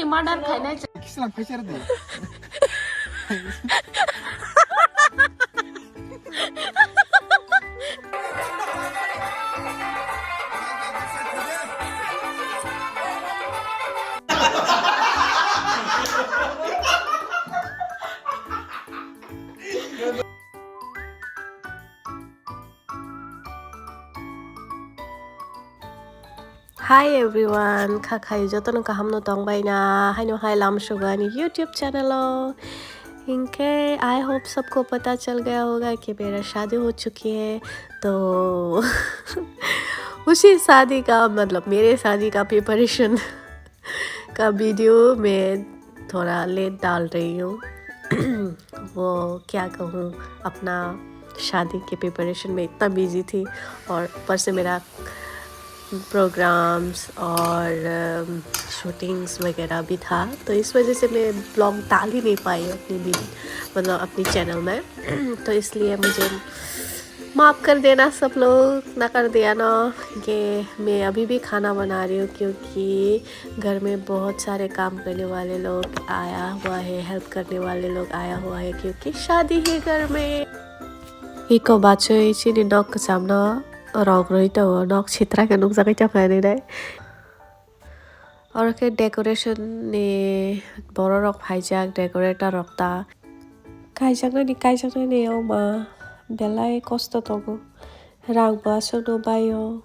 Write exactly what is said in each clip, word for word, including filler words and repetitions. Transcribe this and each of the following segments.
Murder khainai. Kislang phaisar di. Hi everyone, kha khai jotono kaham no tong bai na, haino hai lam sugo ani YouTube channel o. Hinkhe I hope sabko pata chal gaya hoga ki mera shaadi ho chuki hai. To usi shaadi ka, matlab, mere shaadi ka preparation ka video main थोड़ा लेट डाल रही हूँ। वो क्या कहूँ, अपना शादी के प्रिपरेशन में इतना बिजी थी और ऊपर से मेरा प्रोग्राम्स और शूटिंग्स वगैरह भी था, तो इस वजह से मैं ब्लॉग डाल ही नहीं पाई अपनी भी, मतलब अपनी चैनल में। तो इसलिए मुझे माफ कर देना सब लोग, ना कर दिया ना, कि मैं अभी भी खाना बना रही हूँ, क्योंकि घर में बहुत सारे काम करने वाले लोग आया हुआ है, हेल्प करने वाले लोग आया हुआ है, क्योंकि शादी है घर में। Iko bachwi chini nok kwchamno rok rwi tongo, nok sitra khe nukjagwi tongkha nini. Oro khe decoration ni borok rok phaijak, decorator rok ta. Kaijaknani, kaijaknani o ma belai kosto tongo. Rang bo aswkno baio.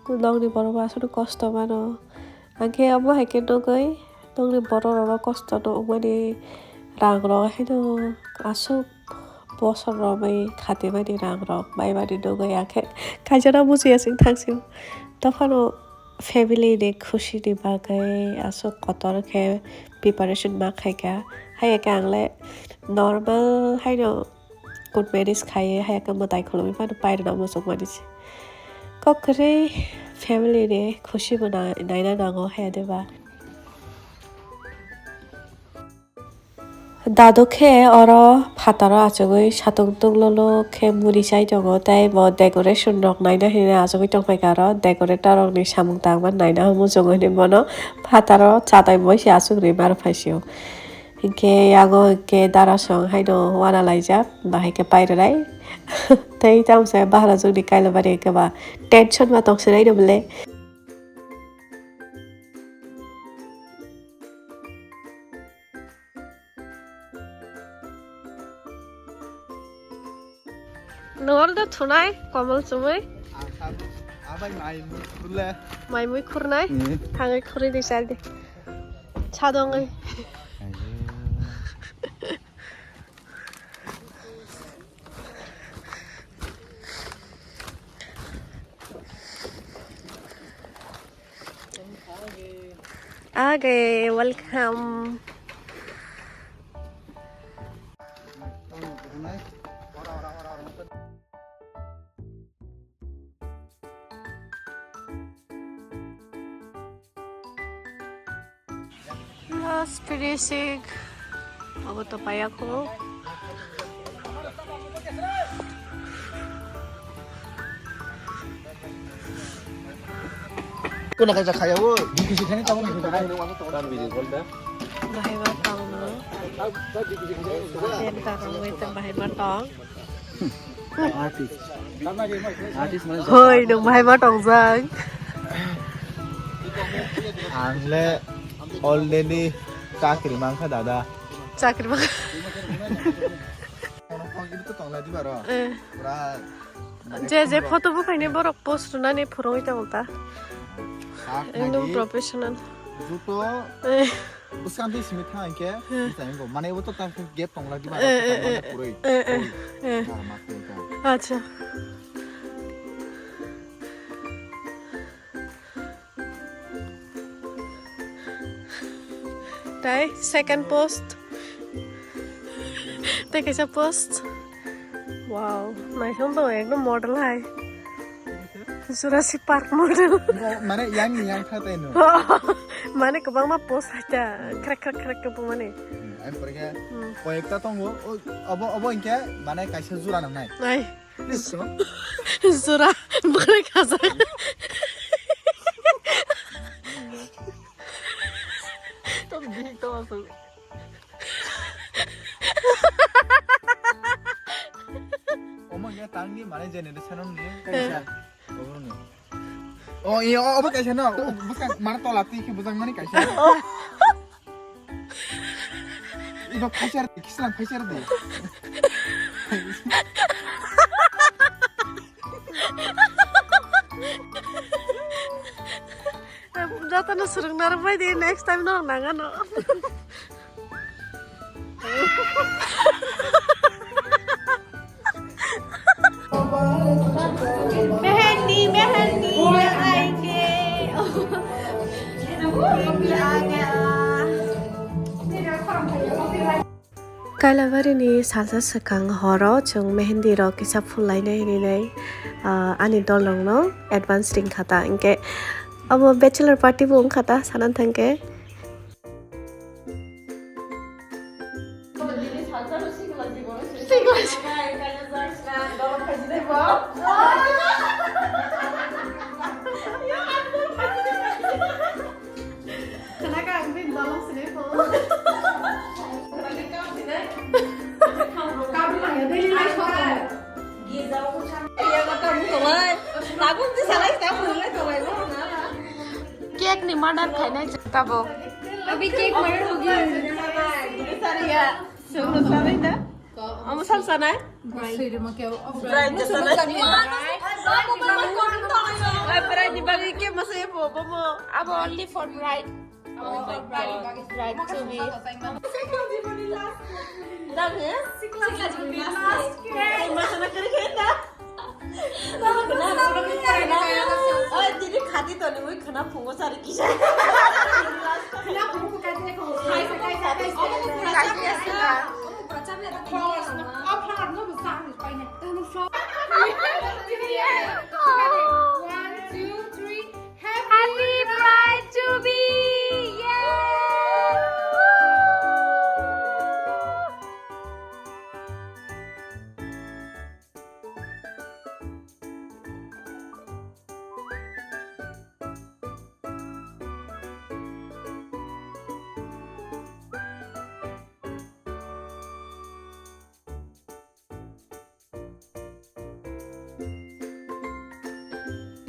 Nokni borok bo aswkno kosto mano. Hwnkhe omo hai khe nugwi nokni borok rokno kosto nukmani rang rok haino aswk bosor romwi khatimani rang rok baimani nugwi, hwnkhe kaijakna muchungya chwng thangsio. Dophano family ni khusi ni bagwi aswk kotor khe preparation ma khaikha. Haiya khe ang le normal haino court marriage khaiwi haiya khe mwtai khulumwi phano pairwna muchungmani se. Kok kwrwi family ni khusi bo na-, naina nango haiya de ba. Dadu khe oro phataro achugwi satung tung lolo khe muri chai tongo, tei bo decoration rok naina hinwi achugwi tongphaikha aro, decorator rokni samung tangma naina muchungo hinwi bono phataro chatai boise achugwi ma rwphaisio. Hinkhe yago hinkhe darasong haino wana laijak, bahai khe pairwrai tei tamsa bahara jwngni kailabari hinkhe ba tension ma tongsinai no bwle. Nor da thunai, komol chumui. Ang sabu, abai mai mui khurle. Mai mui khurnai? Hmm. Thangwi khurui di sal di. Chadongwi. Ayo. Okay, welcome. Last finishing. Abo to payako. Kuna kaisa khaya o. Bahai ma tong no. Den ka rong wai ta bahai ma tong. Artist. Artist mane Hoi, nwng bahai ma tongjak. Ang le already chakri mankha dada. Chakri mankha. Kono kok idu to tongla di baro. Eh. Pura Je, je photo bukhaini borok post rwnani phurungwi tongo ta. Sak Ekdom nagi professional. Juto Eh. Bwskang twi simi thang hinkhe Hmm. Bwskango. Mane bo to tang gate tongla di ba Eh, eh, eh, puroi. Eh, eh, eh. Acha. Tai second post. Tai kaisa post. Wow, naisong to ekdom model hai. Jurassic Park model. Mo-, mane yang ni yang kha tai no. Mane kwbangma post hai ta, krek, krek, krek, krek, mane. Hmm, ang pore khe Hmm. Koyekta tongo, o, obo, obo hinkhe mane kaisa jura nangnai. Ai. Jura, bwrwi khajak. Omo ya tangni mane generation ni kaisa oborni. Oh iya, oh, obo kaisa no. Bukan mana tola ti ki bujang mani kaisa. Ibo kaisa di, kislan kaisa di. Jotono swrwngna rwbai di, next time no nangano. Mehendi, mehendi, aike. Kailabari ni salsa swkang horo chwng mehendi rok kisa phul lainai hinwi nai, ah, ani dol rok no advance ring kha ta, hinkhe abo bachelor party bo wng kha ta sana thang khe. Cake ni murder khainai tabuk. Abhi cake murder hogi. Sari ya. Sungguh sari dah. Kamu sal sana? Bright. Bright ke sana. Bright. Bright ni bagi ke masih apa apa mo? Apa only for bright? Bright to be. Dah ya? Last. Masa nak kena kena. Oi, tini khati toni mui khana phungo sari kisa. Khana phungo kate ko. Hai, hai, hai, hai. Omo pura chabi ata. Omo pura chabi ata. Flowers no. Oh, flower no, bu sang paine. Tamo flower. One, two, three. Happy Pride to be. Yay!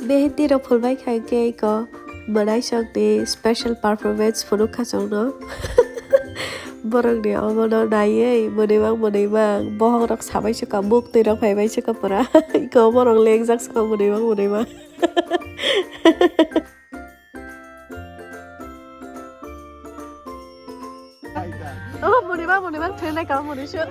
Mehendi rok phulbai kha hwnkhe eko mwnaisokni special performance phunuk kha chwngno. Borokni omono naiwi mwnwimang mwnwimang bohok rok sabai se kha, muktwi rok phaibai se kha pura. Eko borok lengjak se kha mwnwimang mwnwimang. Oh, muni ba, muni ba, thwi nai ka, muni shu.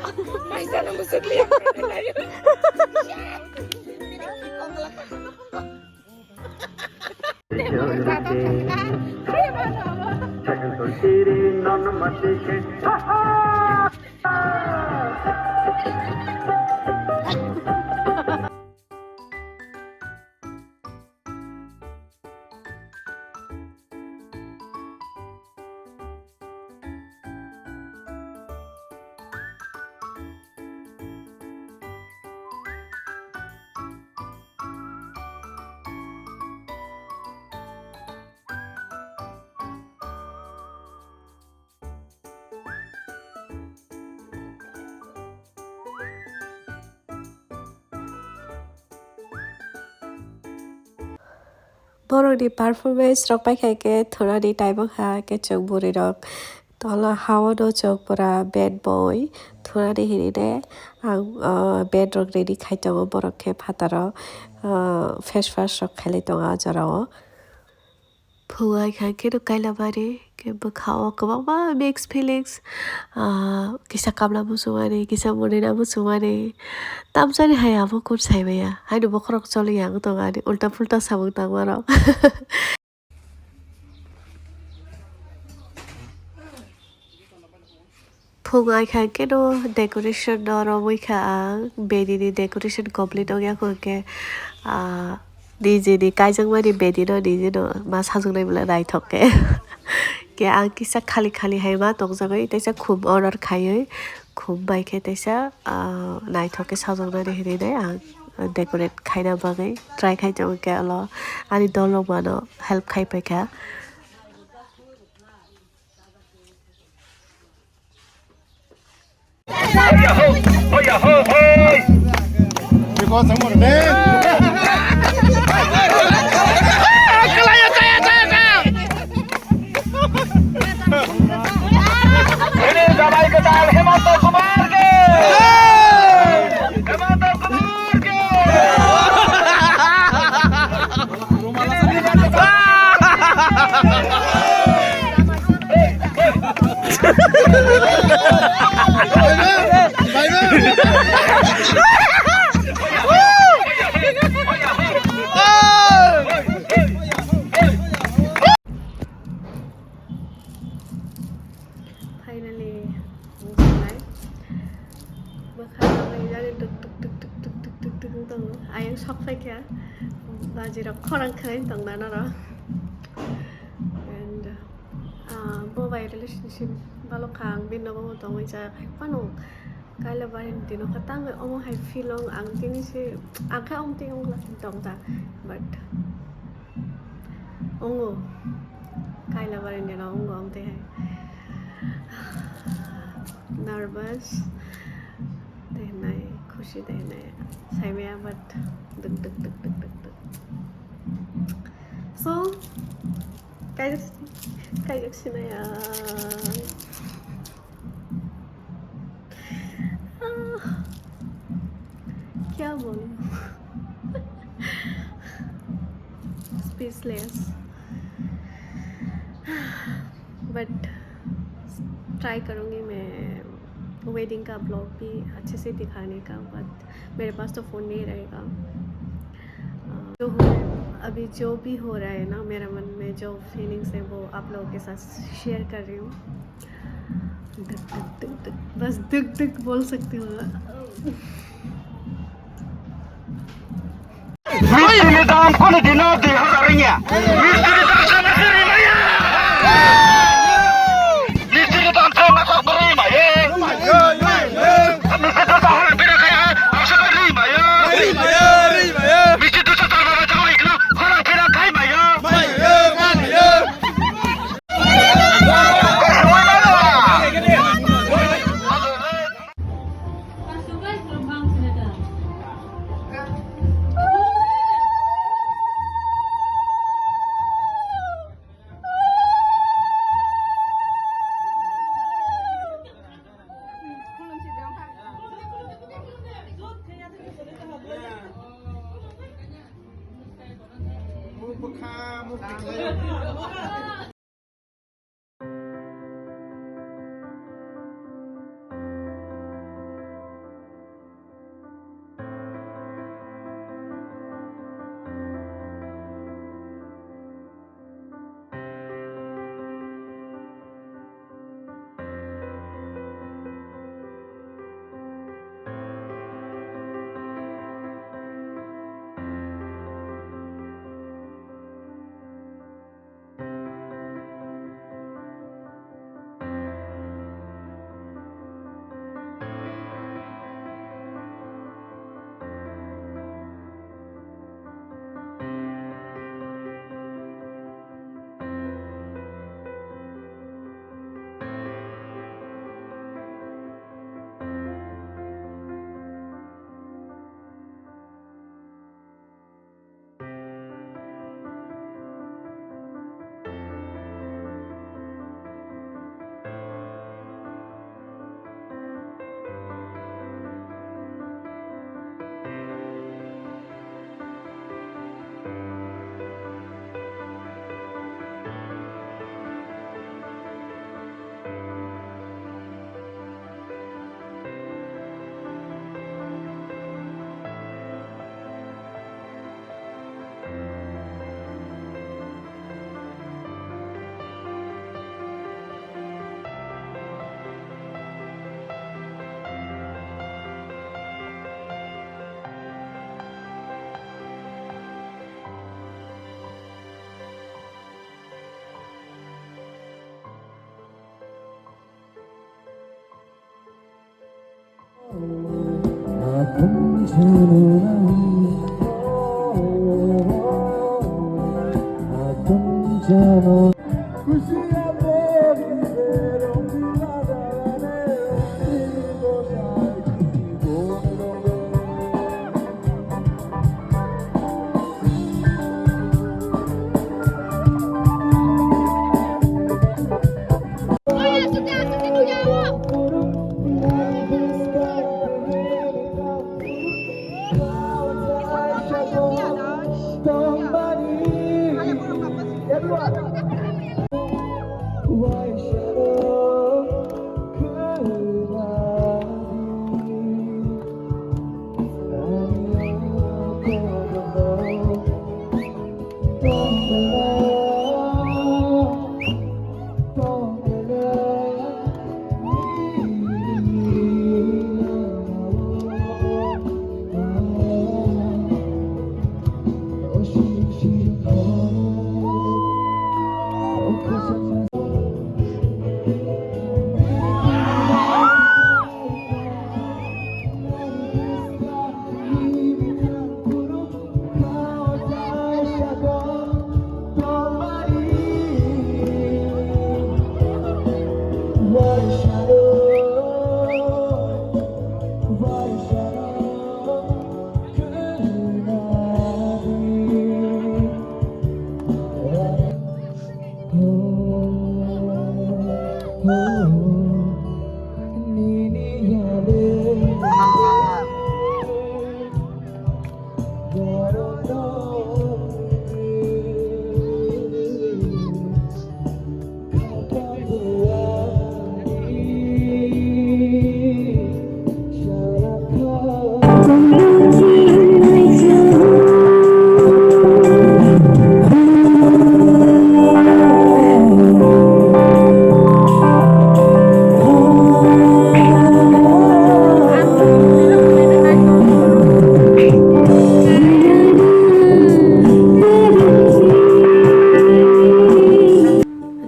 Borokni performance rok paikha khe thwrani time wngkha khe chwng bwrwi rok tola hao no chwng pura bad boy thwrani hinwi de ang, ah, bad rok ready khai tongo borok khe phataro, ah, face wash rok khailai tongo ah jorao. Phungai kha khe no kailabari khe bwkha o kwbangma mixed feelings, ah, kisa kamla muchungmani, kisa mwnwina muchungmani, tamjani hai abo kun sai maya, haino bokhorok choli yang tongo ani ulta pulta samung tangma rok. Phung ai kha khe no decoration no romwi kha ang, bedi ni decoration complete wngya kho khe, ah, nijeni kaijakmani bedi no nijeno ma sajwknai bwla naithok khe. Khe ang kisa khali khali hai ma tongjagwi teisa khum order khaiwi khum bai khe teisa, ah, naithok khe sajwknani hinwi nai ang decorate khaina bagwi try khai tongo khe olo ani dol rok mano help khai paikha. Hoya ho, hoya ho, hoi. Ini damai ketal Hemanta Kumar ke. Hemanta Kumar ke. Finally, wngjak nai. Bwkha nai jani tuk tuk tuk tuk tuk tuk tuk tuk wng tongo. Ayang sok phaikha. Bajirok khorang khwnai tongna norok. And, ah, bo bai relationship balok kha, ang bini nogo tongwi cha hai phano. Kaila barini dino kha tangwi omo hai feel ong ang tini se ang khe omo tini ongla tong ta, but ongo kaila barini dino ongo omo twi hai nervous tei hinai khusi tei hinai saimaya, but duk duk duk duk duk duk. So kaijak kaijak sinai ang. क्या बोलूं? Speechless. But try करूंगी मैं wedding का vlog भी अच्छे से दिखाने का, but मेरे पास तो फोन नहीं रहेगा। अ, जो हो, अभी जो भी हो रहा है ना, मेरा मन में जो फीलिंग्स है, वो आप लोगों के साथ शेयर कर रही हूँ। दुख, दुख, दुख, दुख, बस दुख, दुख बोल सकती हूँ। Mistiri dam kono dino dui hazar riya. Mistiri dam sama siri maya. Mistiri dam sama kok beri maya. Mistiri dam sama beri kaya. Asal beri maya. Mistiri dam sama beri kaya. Asal beri maya.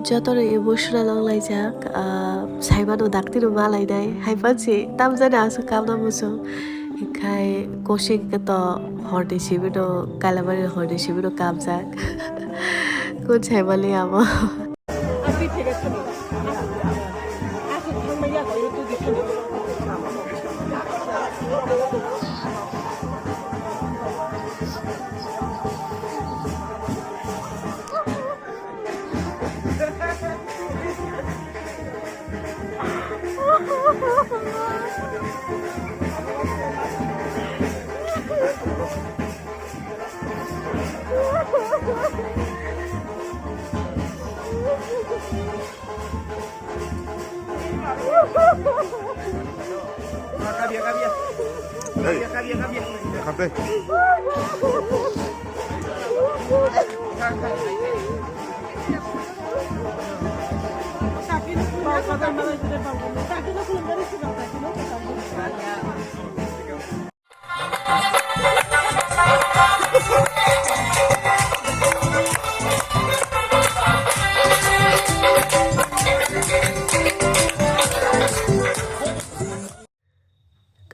Jotono emotional wng laijak, ah, saimano daktino ma lainai. Hai pansi tamjani aswk kamna muchung. Hinkhe kosing khe to horni simi no, Kailamani horni simi no kamjak. Kun saimali amo. Kabia, kabia. Hey. Kabia, kabia, kabia. Kape.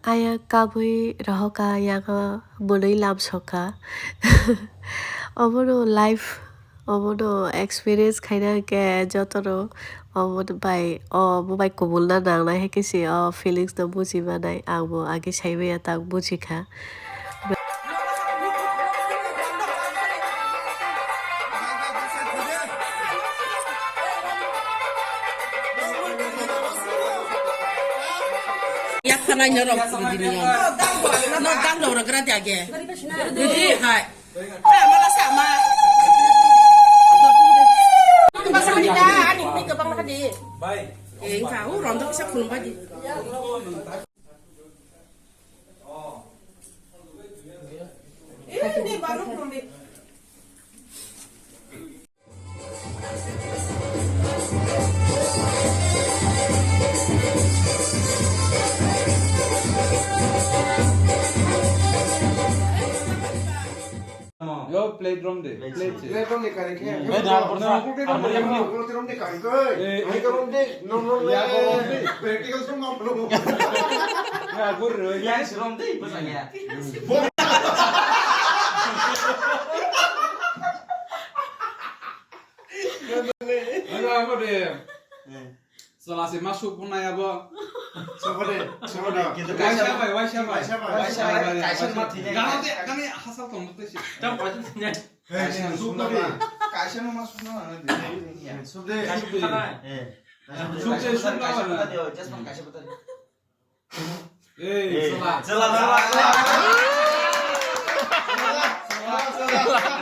Ayang kabui rohoka, yango mwnwi lamsoka. Obono life, obono experience khaina hwnkhe jotono obo bai, obo bai kubulna nangnai, hai khe se o feelings no buji manai. Ang bo age sai manya tak buji kha. Yakhanai norok pudi dini yong. No dang dong rok rati age. Didi hai. Mala sama. Ani ni kebang hadi. Bai. Eh, kau rontok sa khulum baji. Yo, plate rom de, plate se. Plate rom de kari khe. Eh, na, na, na, na, rom de kari khe. Eh, ai ka rom de, no, no, no. Ya, rom de. Practical sum ma pro. Ya, gur ro. Ya, rom de, bas ya. Ala, amo de. Sala se ma suk pun nai abo. Sobo de, sobo de. Waisa bai, waisa bai. Waisa bai. Waisa bai. Kaisa ma thine. Gana de, gana hasal tong de se. Tam pa tu thine. Kaisa no suk de. Kaisa no ma suk na na de. Suk de. Kaisa suk de. Eh. Suk de, suk na. Kaisa ma de, just man kaisa bata. Eh, sala. Sala, sala, sala. Sala, sala, sala.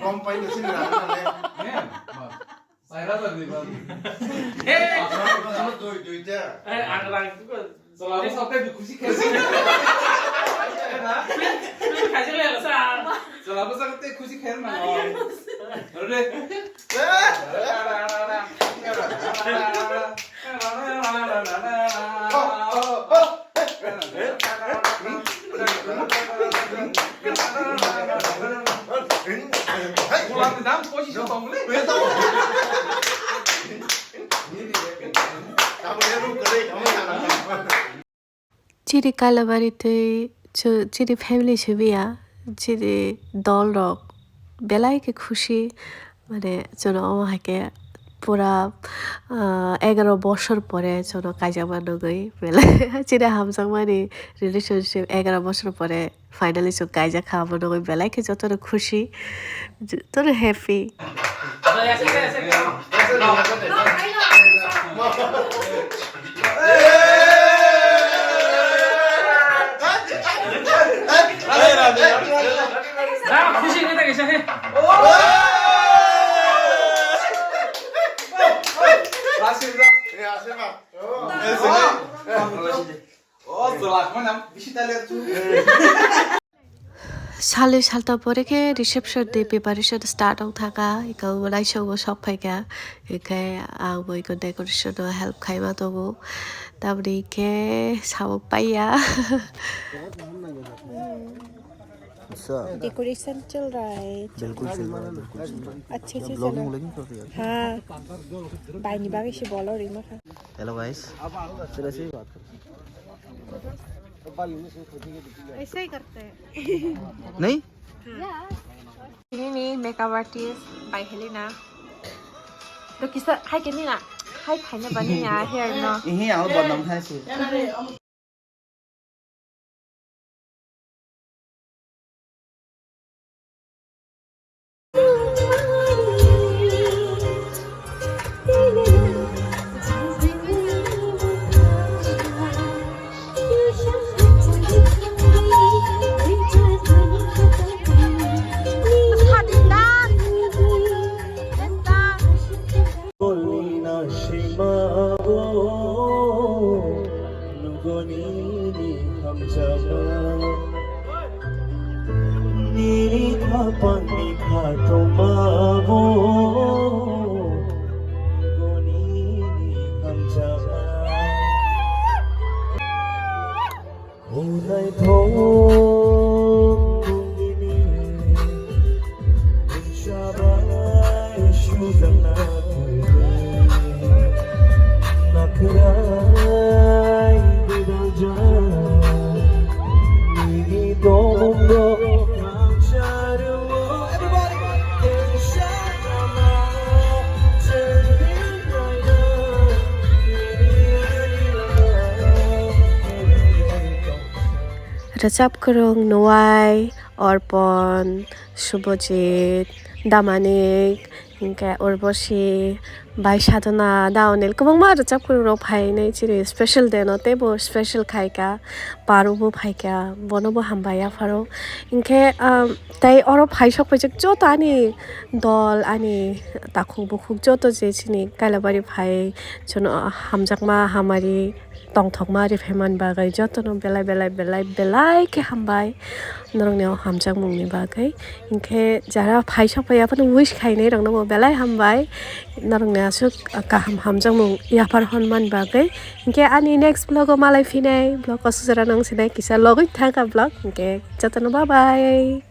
Gom pai na sini rang na le. Saira to di bang. Hey! Dui, dui ja. Hey, ang rang tu ko. Salam sa te khushi khe. Khaji le sa. Salam sa te khushi khe na. Re. Chini Kailabari tei chu-, chini family simi ya, chini dol rok belai khe khusi, mane chwng omo hai khe pura, ah, egaro bosor pore chwng kaijakma nugwi belai chini hamjakmani relationship egaro bosor pore finally chwng kaijak kha, abo nugwi belai khe jotono khusi, jotono happy. Salwi salta pore khe reception ni preparation start wng thaka, eko naisogo sok phaikha, hinkhe ang bo eko decoration o help khaima tongo, tamoni hinkhe samung paiya. अच्छा। डेकोरेशन चल रहा है। बिल्कुल चल रहा है, बिल्कुल चल रहा है। अच्छे से चल रहा है। ब्लॉगिंग व्लॉगिंग कर रही है। हाँ। भाई निभा के बोलो रे मखा। Hello guys. चलो ऐसे ही बात करते हैं। ऐसे ही करते हैं। नहीं? Ini nih makeup artist by Helena. Lo kisa hai ke nina, hai khai na bani ya hair no. Ihi, ang badnam khai si. Bolina shimabo, nugoni ni hamjama. Nini khapangni khatungmabo, nugoni ni hamjama. Hwnwi thung bini sabai sujakna phaidi. Nakhrai bidal jak nini tongmung rok. Rwchap kwrwng Nuwai, Orpon, Subhajit, Damanik, hinkhe Urbosi, bai Sadhana, Daonil, kwbangma rwchap kwrwng rok phainai chini special day no, teibo special khaika, Paru bo phaika, bono bo hambai yapharo. Hinkhe, um, tei oro phai sok phaijak joto ani dol, ani takhuk bukhuk joto je chini Kailabari phai, jono hamjakma hamari tongthokma riphaimani bagwi jotono belai belai belai belai khe hambai norokni o hamjakmungni bagwi. Hinkhe jara phai sok phai aphano wish khainai rokno bo belai hambai norokni aswk kaham hamjakmung yaphar hwnmani bagwi. Hinkhe ani next vlog o malai phinai vlog o sujara nang sinai kisa logwi thangkha vlog. Hinkhe jotono bye bye.